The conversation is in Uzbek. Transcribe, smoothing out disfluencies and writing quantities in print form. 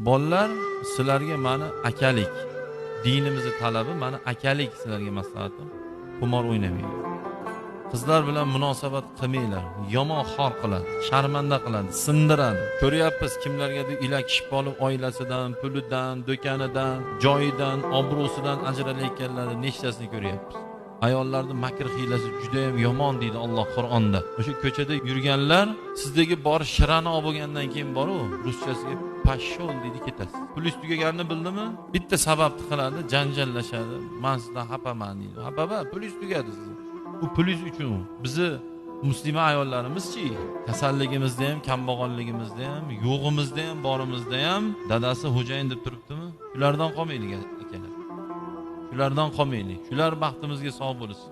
Bolalar, sizlarga mani akalik, dinimizni talabi mani akalik sizlarga maslahatim. Qimor o'ynamanglar. Qizlar bilan munosabat qilmanglar. Yomon xor qiladi, sharmanda qiladi, sindiradi. Ko'ryapmiz kimlargadir ilakishib qolib oilasidan, pulidan, do'konidan, joyidan, obro'sidan ajralayotganlarni nechtasini ko'ryapmiz. Ayollarning makr hiylasi juda ham yomon deydi Alloh Qur'onda. O'sha ko'chada yurganlar sizdagi bor shirani olib bo'lgandan keyin boru ruschasiga pashol deydi, ketasiz. Pulingiz tugaganini bildimi? Bitta sababni qiladi, janjallashadi. Men sizdan xafaman deydi. Xafa, pulingiz tugadi sizni. Bu pulingiz uchun bizni muslima ayollarimizchi kasalligimizda ham, kambag'alligimizda ham, yo'g'imizda ham, borimizda ham dadasi xo'jayin deb turibdimi? Shulardan qolmaylik akalar. Shulardan qolmaylik. Shular baxtimizga sog' bo'lsin.